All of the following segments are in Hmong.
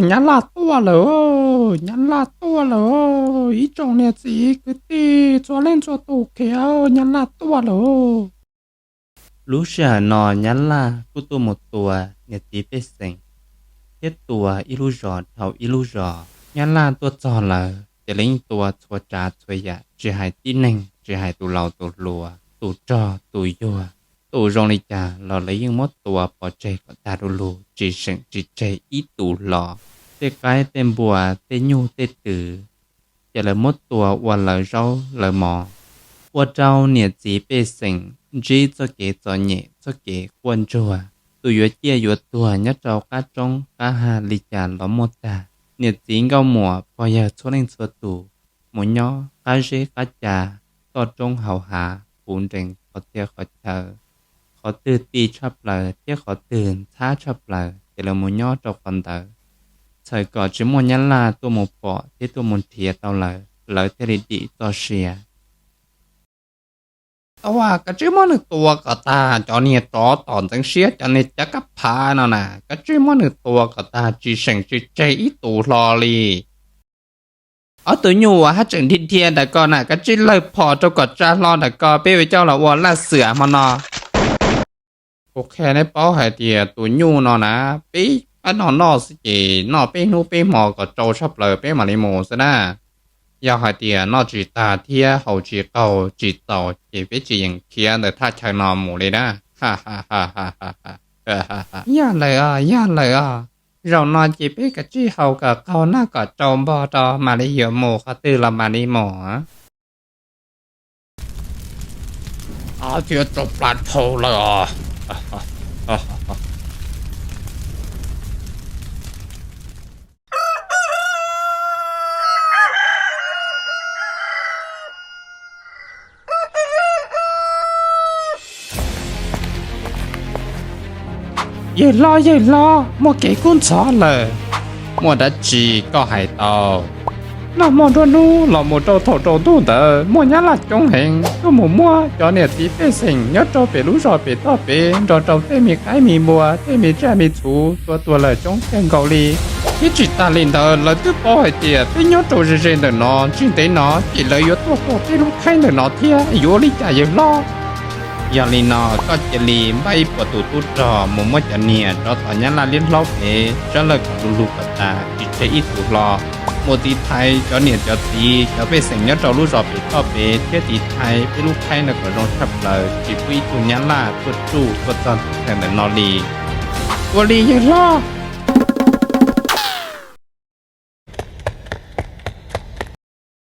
Nyab Laj tuaj lawm, Nyab Laj tuaj lawm, ib tsoom niam txiv kwv tij txhua leej txhua tus khiav, Nyab Laj tuaj lawm. Lub sij hawm no Nyab Laj kuj tuaj mus tua niam txiv pej xeem thiab tua ib lub zos dhau ib lub zos. Nyab Laj tuaj txog lawm ces lawv yeej tua txhua tsav txhua yam, tsis hais tib neeg, tsis hais tus laus tus hluas, tus rog tus yuag, tus zoo li cas los lawv yeej muab tua pov tseg kom tag du lug, tsis seem tsis tseg ib tus hlo. Tej qaib tej npua, tej nyuj tej twm, ces lawv muab tua ua lawv zaub lawv mov, ua rau niam txiv pej xeem ntsib txoj kev txom nyem txoj kev quaj ntsuag. Tus yuav ciaj yuav tuag nyob rau qab roob qab hav li cas los muaj tag. Niam txiv nkauj muam pog yawg txhua leej txhua tus mus nyob qab zeb qab ca, toj roob hauv hav, puv nrees qhov txhia qhov chaw. Qhov twg ti tshaj plaws thiab qhov twg ntxhab tshaj plaws ces lawv mus nyob rau qhov ntawd. Txhawm kom tsis muaj Nyab Laj tuaj mus pom thiab tuaj mus nrhiav tau lawv, lawv thiaj li dim txoj sia. Tau, kav tsij muab nws tua kom tag, cov niag tsov tom ntxeev siab, cov niag cav kab phav no na, kav tsij muab nws tua kom tag, tsis seem tsis tseg ib tus hlo li. Ob tug nyuj uas haj tseem dhia dhia ntawm ko na, kav tsij lawg phom rau kom tsa hlo ntawm ko, peb yuav coj los ua laj xwm hmo no. Kuv qhia neb paub hais tias tus nyuj no na, peb pab noj noj xwb ces noj peb hnub peb hmo kom tsau tshaj plaws peb mam li mus xwb na. Yog hais tias noj tsis tag thiab haus tsis qaug tsis txaus ces peb tsis yeem khiav ntawm thaj chaw no mus li na. Yog lawm os, yog lawm os. Zaum no ces peb kav tsij haus kom qaug noj kom tsau npo rau mam li yuav mus, qhov twg los mam li mus. Thiab tsau plab dhau lawm os. Yawg hlob, yawg hlob, muaj kev kub ntxhov lawm. Muaj dab tsi koj hais tau? Noj hmo nruab hnub los mus rau thaum rau ntuj ntawd muaj nyab laj coob heev tuaj mus muab cov niam txiv pej xeem nyob rau pem lub zos pem toj pem nrog rau tej me qaib me npua tej me tsiaj me txhu tua tuag lawm coob kawg nkaus li. Thiab tsis tas li ntawd lawv twb paub hais tias peb nyob rau ze ze ntawm no, tsis ntev no ces lawv yuav tuaj tua peb lub khaib ntawm no thiab, yuav ua li cas yawg hlob? Yog li no koj cia li npaj ib puas tus tub rog mus muab cov niag tsov tom nyab laj liab hlob pem sab lawj kom du lug kom tas tsis tseg ib tus hlo, mus tiv thaiv cov niam cov txiv cov pej xeem nyob rau lub zos pem toj pem thiab tiv thaiv peb lub khaib no kom zoo tshaj plaws tsis pub ib tug nyab laj tuaj tsuj tuaj txog ntawm no li. Ua li yawg hlob.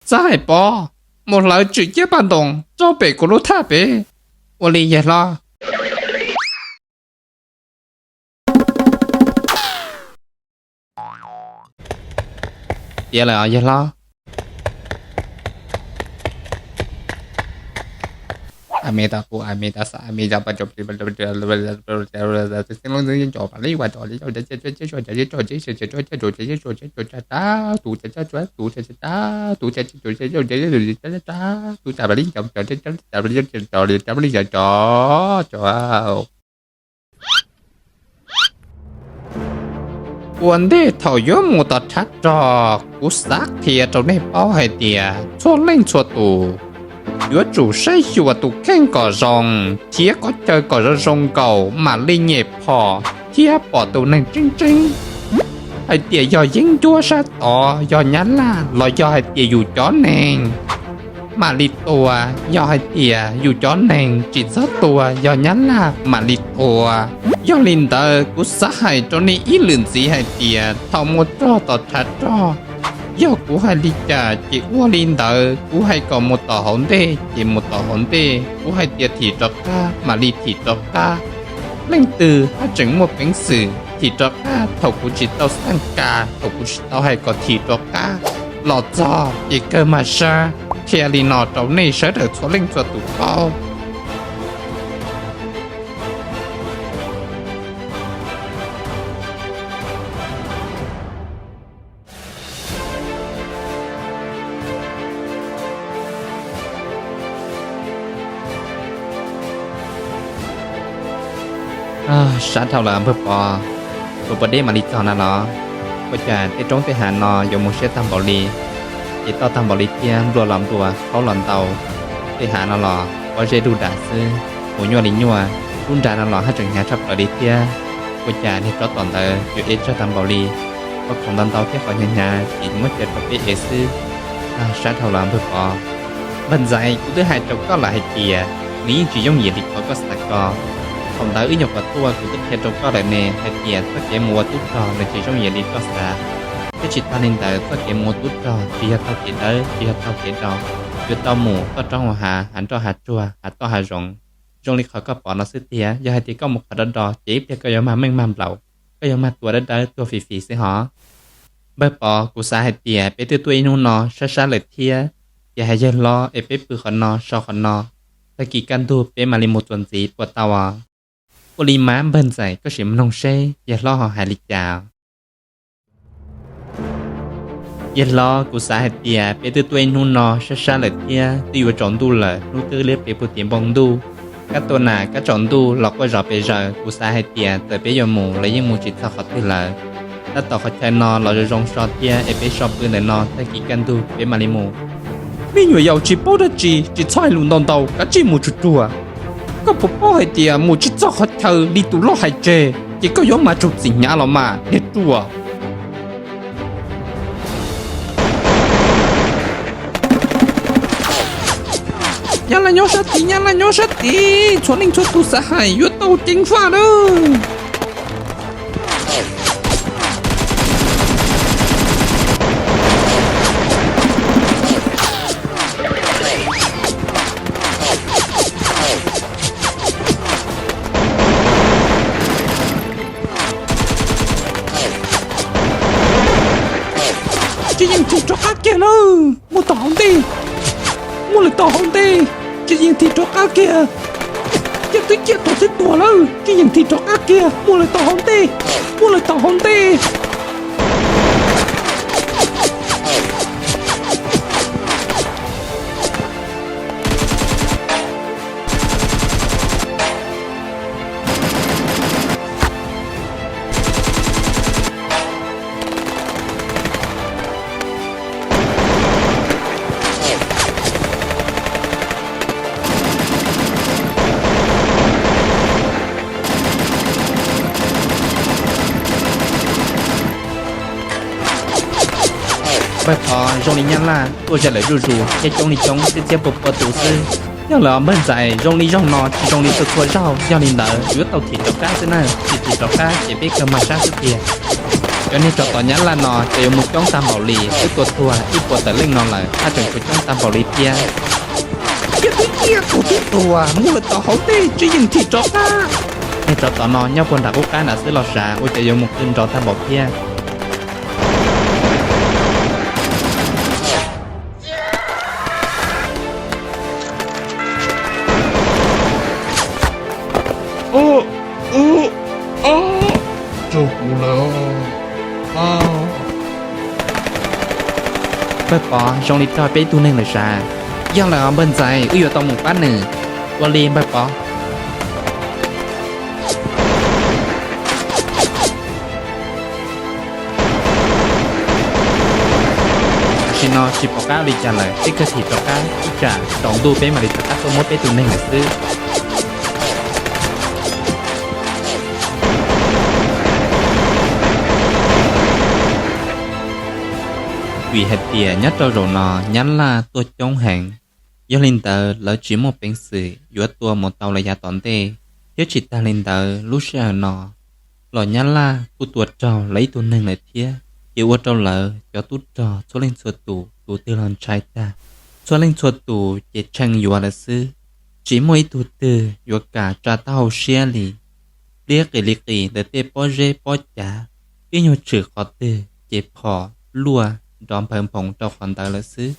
Xav hais pob, mus hlawv tswm ciab paj ntoos rau pem kuv lub thaj pem. Ua li yawg hlob. Tiav lawm os yawg hlob. Ua ntej thaum yuav mus tom tshav rog, kuv xav qhia rau nej paub hais tias txhua leej txhua tus yuav tsum saib xyuas tus kheej kom zoo thiab qhov chaw kom zoo zoo nkaus mam li nyem phom thiab pom tus neeg tseeb tseeb hais tias yog yeeb ncuab sab tod yog nyab laj los yog hais tias yus cov neeg mam li tua. Yog hais tias yus cov neeg tsis txhob tua yog nyab laj mam li tua. Yog li ntawd kuv xav hais rau nej ib lwm ntxiv hais tias thaum mus txog tom tshav rog, yog kuv hais li cas ces ua li ntawd. Kuv hais kom mus tom hauv ntej ces mus tom hauv ntej, kuv hais tias thim rov qab mam li thim rov qab. Leej twg haj tseem muaj peev xwm thim rov qab thaum kuv tsis tau xaj kas, thaum kuv tsis tau hais kom thim rov qab. Los txog ces kawg mas sab. Qhia li no rau nej sawv daws txhua leej txhua tus paub. Sab dhau lawm npawg Pov, tus poj deb mam li txog na los. Ua cas tej roob tej hav no yuav mus siab tag npaum li, ces toj tag npaum li thiab, nplua los nplua, qhaub los ntau, tej hav no los pob zeb dug dam xwb, mus nyuaj li nyuaj, lub nra no los haj tseem hnyav tshaj plaws li thiab. Ua cas niag tsov tom ntawd yuav ev tsawg tag npaum li, qhov khoom ntau ntau thiab qhov hnyav hnyav ces muab cia rau peb ev xwb. Sab dhau los npawg Pov. Npawg ntxhais, kuv twb hais rau koj lawm hais tias nws yeej tsis yooj yim li qhov koj xav ko. Thaum ntawd wb nyuam qhuav tuaj kuv twb qhia rau koj lawm ne hais tias txoj kev mus ua tub rog nws tsis yooj yim li koj xav. Thiab tsis tag li ntawd txoj kev mus ua tub rog tsis yog taug kev dawb tsis yog taug kev rau, yuav tau mus toj roob hauv hav, hav nroj hav tsuag, hav toj hav zoov, zoo li qhov koj pom no xwb tiag. Yog hais tias koj mus qhov do do ces ib pliag koj yuav mag meej mag nplaum, koj yuav mag tua dawb dawb tuag fis fis xwb hos. Npawg Pov, kuv xav hais tias peb twb tuaj ib hnub no sab sab lawm thiab, ces hais yawg hlob es peb pw qhov no so qhov no, tag kis kaj ntug peb mam li mus txuas ntxiv puas tau os? Ua li mas npawg ntxhais, koj sim mloog seb yawg hlob ho hais li cas. Yawg hlob, kuv xav hais tias peb twb tuaj ib hnub no sab sab lawm thiab twb yuav tsaus ntuj lawm, hnub twb liab plias puag tim npoo ntuj. Kab tua nas kab tsaus ntuj los quaj zov pes zaws, kuv xav hais tias txawm peb yuav mus los yeej mus tsis txog qhov twg lawm. Tab tom qhov chaw no los zoo zoo so thiab es peb so pw ntawm no tag kis kaj ntug peb mam li mus. Me nyuam yaus tsis paub dab tsi tsis txhob hais lus ntau ntau, kav tsij mus tsuag tsuag. Koj puas paub hais tias mus tsis txog qhov chaw li tus loj hais tseg ces koj yuav mas raug txim hnyav los mas niag ruam. Nyab Laj nyob sab tid, Nyab Laj nyob sab tid, txhua leej txhua tus xav hais yuav tau ceev faj nawb. Tsis yeej thim rov qab kiag nawb, muaj tom hauv ntej, muaj lawm tom hauv ntej, tsis yeej thim rov qab kiag. Ciaj twb ciaj tuag twb tuag lawm, tsis yeej thim rov qab kiag, muaj lawm tom hauv ntej, muaj lawm tom hauv ntej. Npawg Pov, zoo li Nyab Laj tuaj ze lawm zuj zus thiab coob li coob, txhiab txhiab pua pua tus xwb. Yog lawm os npawg ntxhais, zoo li zaug no tsis zoo li txhua txhua zaug, yog li ntawd yuav tau thim rov qab xwb na, tsis thim rov qab ces peb kawg mag sab xwb tiag. Cov niag tsov tom Nyab Laj no ces yuav mus coob tag npaum li, twb tua tuag ib puas tawm leej no lawm, haj tseem tshuav coob tag npaum li thiab. Ciaj twb ciaj tuag twb tuag, muaj lawm tom hauv ntej, tsis yeej thim rov qab. Niag tsov tom no nyob puag nram qub qab nram xwb los sav, ua cas yuav mus qw nrov tag npaum thiab. Tsaug kuv lawm. Npawg Pov, zoo li raug peb ib tug neeg lawm sav. Yog lawm os npawg ntxhais, wb yuav tau mus pab nws. Ua li npawg Pov. Tam sim no tsis pom qab ua li cas lawm, peb kawg thim rov qab, ib tsam tsaus ntuj peb mam li rov qab tuaj muab peb tus neeg lawm xwb. Vim hais tias nyob rau zaum no Nyab Laj tuaj coob heev, yog li ntawd lawv tsis muaj peev xwm yuav tua mus tau lawv yav tom ntej, thiab tsis tag li ntawd lub sij hawm no los Nyab Laj kuj tua raug lawv ib tug neeg lawm thiab, ces ua rau lawv cov tub rog txhua leej txhua tus tus twg los ntshai tag. Txhua leej txhua tus ces tshee yuav lawm xwb, tsis muaj ib tug twg yuav kam tsa taub hau siab li. Pliab qis li qis ntawm tej pob zeb pob cav, ib nyuag tshwm qhov twg ces phom luaj nrov nphawv nphoov rau qhov ntawd lawm xwb,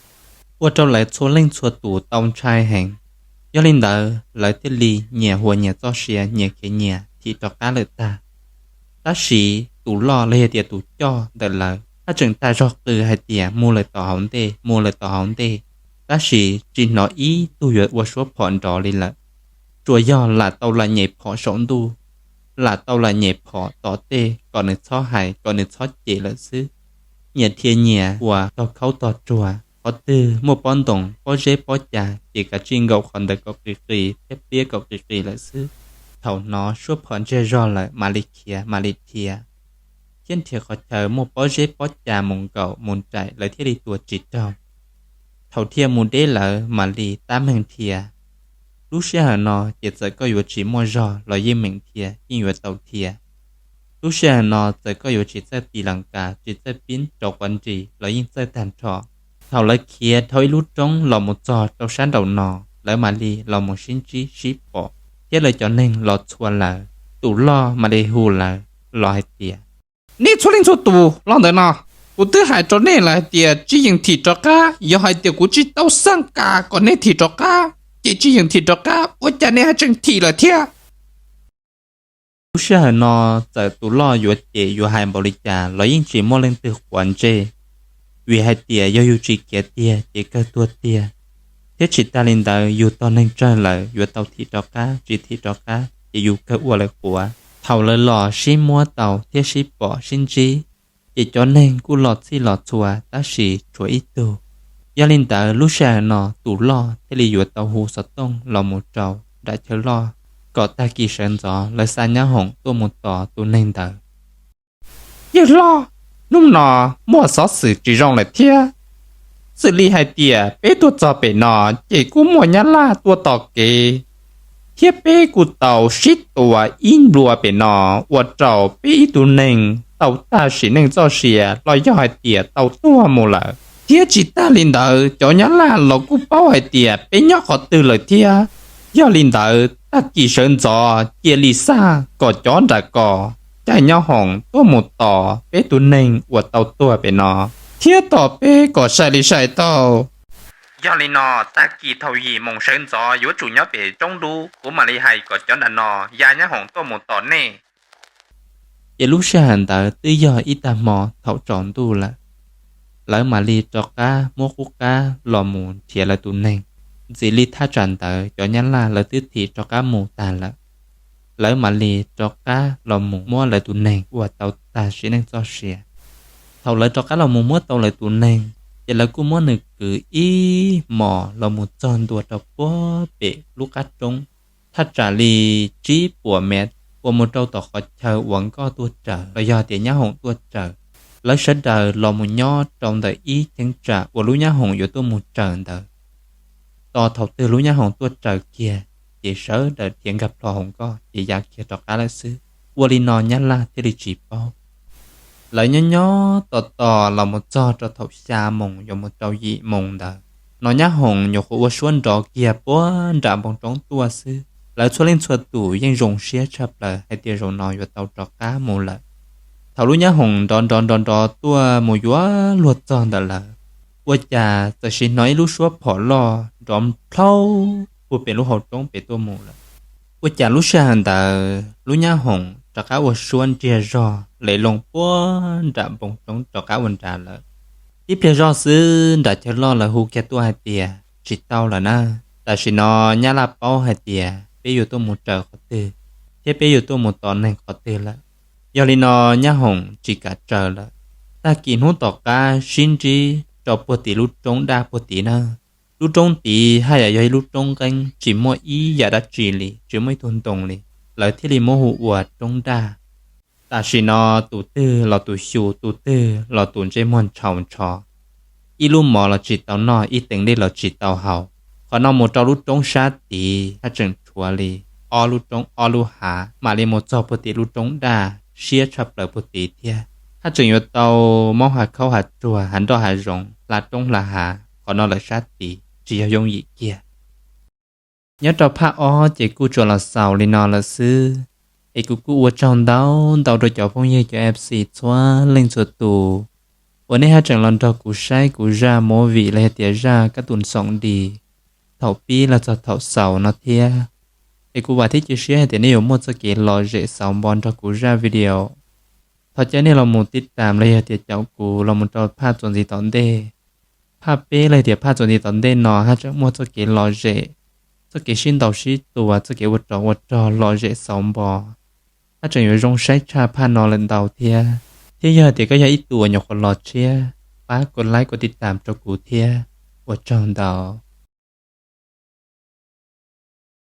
ua rau lawv txhua leej txhua tus tau ntshai heev. Yog li ntawd lawv thiaj li nyias huas nyias txoj sia nyias khiav nyias thim rov qab lawm tag. Tab sis tus loj los yog tias tus coj ntawm lawv haj tseem tag zog qw hais tias mus lawm tom hauv ntej, mus lawm tom hauv ntej, tab sis tsis hnov ib tug yuav ua suab phom nrov li lawm, tsuas yog lam tau lam nyem phom saum ntuj. lam tau lam nyem phom tom tej kom nws txhob hais, kom nws txhob cem lawm xwb. Nyias dhia nyias ua tog khaub tog ruag, qhov twg muaj pob ntoos pob zeb pob ca ces kav tsij nkaum qhov ntawd kom qis qis thiab pliab kom qis qis lawm xwb. Thaum hnov suab phom ntsiag zog lawm mam li khiav mam li dhia, thiab nrhiav qhov chaw muaj pob zeb pob ca mus nkaum mus nraim lawv thiaj li tua tsis raug. Thaum dhia mus deb lawm mam li tab meeg dhia. Lub sij hawm no ces txawm koj yuav tsis muaj zog los yeej meem dhia yeej yuav tau dhia. Lub sij hawm no txawm koj yuav tsis txawj tis las kas tsis txawj pib rau quav nris los yeej txawj tag nrho. Thaum lawv khiav dhau ib lub roob los mus txog rau sab nraum no, lawv mam li los mus sib ntsib sib pom thiab lawv cov neeg los txhua lawm. Tus loj mam li hu lawv los hais tias, nej txhua leej txhua tus los ntawm no, kuv twb hais rau nej lawm hais tias tsis yeem thim rov qab. Yog hais tias kuv tsis tau xaj kas kom nej thim rov qab ces tsis yeem thim rov qab, ua cas nej haj tseem thim lawm thiab? Lub sij hawm no txawm tus loj yuav cem yuav hais npaum li cas los yeej tsis muaj leej twg quav ntsej, vim hais tias yog yus tsis khiav tiag ces kawg tuag tiag, thiab tsis tas li ntawd yus tog neeg tsawg lawm yuav tau thim rov qab, tsis thim rov qab ces yus kawg ua lawv quav. Thaum lawv los sib muab tau thiab sib pom sib ntsib, ces cov neeg kuj los txhij los txhua tab sis tshuav ib tug. Yog li ntawd lub sij hawm no tus loj thiaj li yuav tau hu xov tooj los mus rau nram chaw loj kom tag kis sawv ntxov lawv xa nyab hoom tuaj mus tos tus neeg ntawd. Yawg loj, hnub no muaj xov xwm tsis zoo lawm thiab. Xws li hais tias peb tuaj txog pem no ces kuj muaj nyab laj tuaj tos kev, thiab peb kuj tau sib tua ib nplua pem no ua rau peb ib tug neeg tau tag sim neej txoj sia los yog hais tias tau tuag mus lawm. Thiab tsis tas li ntawd cov nyab laj los kuj paub hais tias peb nyob qhov twg lawm thiab. Yog li ntawd tag kis sawv ntxov cia li xaj kom cov nram ko caij nyab hoom tuaj mus tos peb tug neeg uas tau tuag pem no, thiab tos peb kom sai li sai tau. Yog li no tag kis thaum yim moos sawv ntxov yuav tsum nyob pem roob dub, kuv mam li hais kom cov nram no ya nyab hoom tuaj mus tos nej. Ces lub sij hawm ntawd twb yog ib tag hmo thaum tsaus ntuj lawm, lawv mam li rov qab muab qub qab los mus nrhiav lawv tus neeg. Ntxim li thaj tsam ntawd cov nyab laj lawv twb thim rov qab mus tag lawm, lawv mam li rov qab los mus muab lawv tus neeg uas tau tag sim neej txoj sia. Thaum lawv rov qab los mus muab tau lawv tus neeg, ces lawv kuj muab nws kwv ib hmos los mus txog ntua rau puag pem lub qab roob, thaj tsam li tsib puas mev uas mus rau tom qhov chaw uas nkoj tuaj raws los yog tias nyab hoom tuaj raws. Lawv sawv daws los mus nyob rau ntawm ib cheeb tsam uas lub nyab hoom yuav tuaj mus raws ntawd. Tos thaum twg lub nyab hoom tuaj raws kiag, ces sawv daws dhia nkag plho hauv nkoj ces ya kiag rov qab lawm xwb. Ua li no nyab laj thiaj li tsis paub. Lawv nyob nyob tos tos los mus txog rau thaum xya moos yuav mus rau yim moos ntawd, no nyab hoom nyuam qhuav ua suab nrov kiag puag nram npoo roob tuaj xwb. Lawv txhua leej txhua tus yeej zoo siab tshaj plaws hais tias zaum no yuav tau rov qab mus lawm. Thaum lub nyab hoom nrov nrov nrov nrov tuaj mus yuav luag txog ntawm lawv, ua cas txawm sim hnov ib lub suab phom loj nrov nplhaub puag pem lub hauv roob pem tuaj mus lawm. Ua cas lub sij hawm ntawd lub nyab hoom rov qab ua suab ntsiag zog le loo puag nram npoo roob rov qab ua nrad lawm. Tib pliag zog xwb nram chaw loj lawv hu kiag tuaj hais tias, tsis tau lawm na, tam sim no nyab laj paub hais tias peb yuav tuaj mus raws qhov twg, thiab peb yuav tuaj mus tos neeg qhov twg lawm. Yog li no nyab hoom tsis kam raws lawm. Tag kis hnub tom qab sib ntsib rau puag tim lub roob daj puag tid na. Lub roob tid haj yam yog ib lub roob nqeeb tsis muaj ib yam dab tsi li, tsis muaj ib tug ntoo li, lawv thiaj li muab hu ua roob daj. Tam sim no tus twg los tus xyu, tus twg los tus ntsej muag ntshaus ntsho, ib lub mov los tsis tau noj, ib teev dej los tsis tau haus. Qhov no mus rau lub roob sab tid haj tseem rhuav li ob lub roob ob lub hav mam li mus txog puag tim lub roob daj siab tshaj plaws puag tid thiab. Haj tseem yuav tau maub hav khaub hav tsuag hav nroj hav zoov hla roob hla hav, qhov no lawm sab tid tsis yog yooj yim kiag. Nyob rau phaj ob ces kuj tsuas los xaus li no lawm xwb, es kuv kuj ua tsaug ntau ntau rau cov phooj ywg cov F C txhua leej txhua tus uas nej haj tseem los nrog kuv saib kuv zaj movie los yog tias zaj kab tus xoom dis thaum pib los txog thaum xaus no thiab. Es kuv vam thiab cia siab hais tias nej yuav muaj txoj kev lom zem xaus npo nrog kuv zaj video. Thov caw nej los mus tib tam los yog tias caum kuv los mus rau phaj txuas ntxiv tom ntej. Phaj peb los yog tias phaj txuas ntxiv tom ntej no haj tseem muaj txoj kev lom zem, txoj kev sib ntaus sib tua, txoj kev ua rog ua rog lom zem xaus npo. haj tseem yuav zoo saib tshaj phaj no lawm ntau thiab. Thiab yog tias koj yog ib tug uas nyuam qhuav los tshiab, pab kov like kov tiv tam rau kuv thiab. Ua tsaug ntau.